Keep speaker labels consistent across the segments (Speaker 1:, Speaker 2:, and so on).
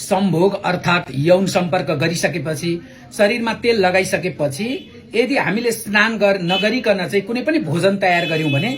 Speaker 1: संभोग अर्थात यौन सम्पर्क गरिसकेपछि शरीरमा तेल लगाइसकेपछि यदि हामीले स्नान नगरिकन चाहिँ कुनै पनि भोजन तयार गर्यौं भने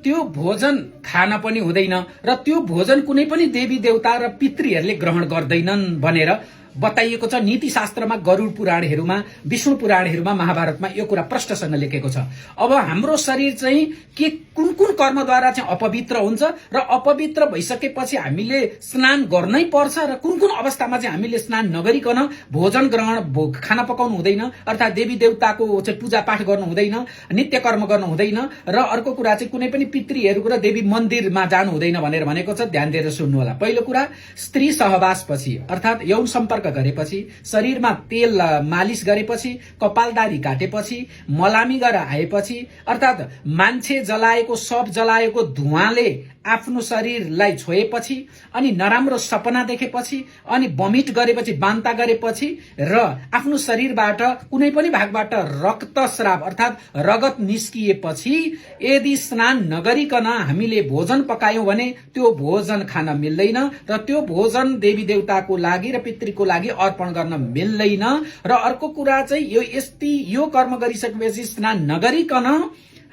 Speaker 1: त्यो भोजन खान पनि हुँदैन र त्यो भोजन कुनै पनि देवी देवता र पितृहरूले ग्रहण गर्दैनन् भनेर बताइएको छ। नीति शास्त्रमा, गरुड पुराणहरूमा, विष्णु पुराणहरूमा, महाभारतमा यो कुरा प्रष्टसँग लेखेको छ। अब हाम्रो शरीर चाहिँ के कुन कुन कर्मद्वारा चाहिँ अपवित्र हुन्छ र अपवित्र भइसकेपछि हामीले स्नान गर्नै पर्छ र कुन कुन अवस्थामा चाहिँ हामीले स्नान नगरिकन भोजन ग्रहण खाना पकाउनु हुँदैन अर्थात देवी देवताको चाहिँ पूजा पाठ गर्नु हुँदैन, नित्य कर्म गर्नु हुँदैन र अर्को कुरा चाहिँ कुनै पनि पितृहरूको र देवी मन्दिरमा जानु हुँदैन भनेर भनेको छ। ध्यान दिएर सुन्नु होला। पहिलो कुरा, स्त्री सहवासपछि अर्थात यौन सम्पर्क गरेपछि, शरीरमा तेल मालिश गरेपछि, कपालदारी काटेपछि, मलामी गरेर आएपछि अर्थात मान्छे जलाएको, शव जलाएको धुवाले आफ्नो शरीरलाई छोएपछि अनि नराम्रो सपना देखेपछि अनि भमिट गरेपछि, बान्ता गरेपछि र आफ्नो शरीरबाट कुनै पनि भागबाट रक्तस्राव अर्थात रगत निस्किएपछि यदि स्नान नगरिकन हामीले भोजन पकायौं भने त्यो भोजन खान मिल्दैन र त्यो भोजन देवी देवताको लागि र पितृको लागि अर्पण गर्न मिल्दैन। र अर्को कुरा चाहिँ यो कर्म गरिसकेपछि स्नान नगरिकन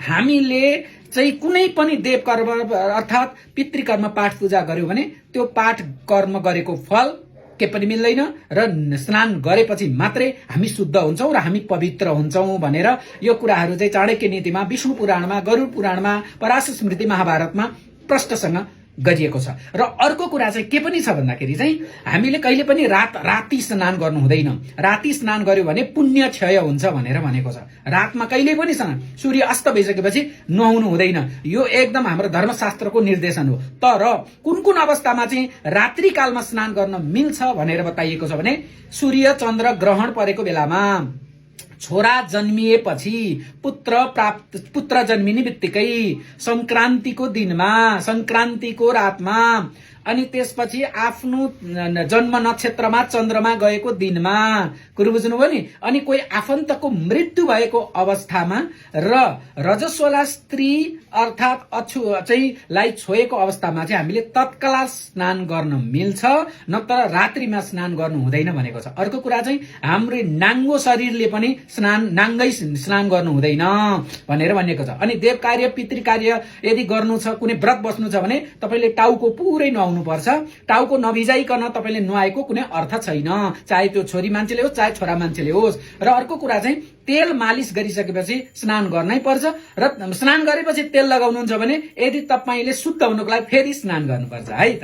Speaker 1: हामीले चाहिँ कुनै पनि देव कर्म अर्थात पितृकर्म पाठ पूजा गर्यौं भने त्यो पाठ कर्म गरेको फल के पनि मिल्दैन र स्नान गरेपछि मात्रै हामी शुद्ध हुन्छौं र हामी पवित्र हुन्छौं भनेर यो कुराहरू चाहिँ चाणक्य नीतिमा, विष्णु पुराणमा, गरुड पुराणमा, पराशर स्मृति, महाभारतमा प्रष्टसँग गरिएको छ। र अर्को कुरा चाहिँ के पनि छ भन्दाखेरि चाहिँ हामीले कहिले पनि राति स्नान गर्नु हुँदैन। राति स्नान गर्यो भने पुण्य क्षय हुन्छ भनेर भनेको छ। रातमा कहिले पनि सूर्य अस्त भइसकेपछि नुहाउनु हुँदैन। यो एकदम हाम्रो धर्मशास्त्रको निर्देशन हो। तर कुन कुन अवस्थामा चाहिँ रात्रिकालमा स्नान गर्न मिल्छ भनेर बताइएको छ भने सूर्य चन्द्र ग्रहण परेको बेलामा, छोरा जन्मिएपछि, पुत्र जन्मिने बित्तिकै, संक्रान्तिको दिनमा, संक्रान्तिको रातमा अनि त्यसपछि आफ्नो जन्म नक्षत्रमा चन्द्रमा गएको दिनमा, कुरो बुझ्नुभयो नि। अनि कोही आफन्तको मृत्यु भएको अवस्थामा र रजस्वला स्त्री अर्थात लाई छोएको अवस्थामा चाहिँ हामीले तत्काल स्नान गर्न मिल्छ, नत्र रात्रिमा स्नान गर्नु हुँदैन भनेको छ। अर्को कुरा चाहिँ हाम्रो नाङ्गो शरीरले पनि नाङ्गै स्नान गर्नु हुँदैन भनेर भनिएको छ। अनि देव कार्य, पितृ कार्य यदि गर्नु छ, कुनै व्रत बस्नु छ भने तपाईले टाउको पुरै नुहाउनु पर्छ। टाउको नभिजाइकन तपाईले नुहाएको कुनै अर्थ छैन, चाहे त्यो छोरी मान्छेले होस् चाहे छोरा मान्छेले होस्। र अर्को कुरा चाहिँ तेल मालिश गरिसकेपछि स्नान गर्नै पर्छ र स्नान गरेपछि तेल लगाउनुहुन्छ भने यदि तपाईले शुद्ध हुनुको लागि फेरि स्नान गर्नुपर्छ है त।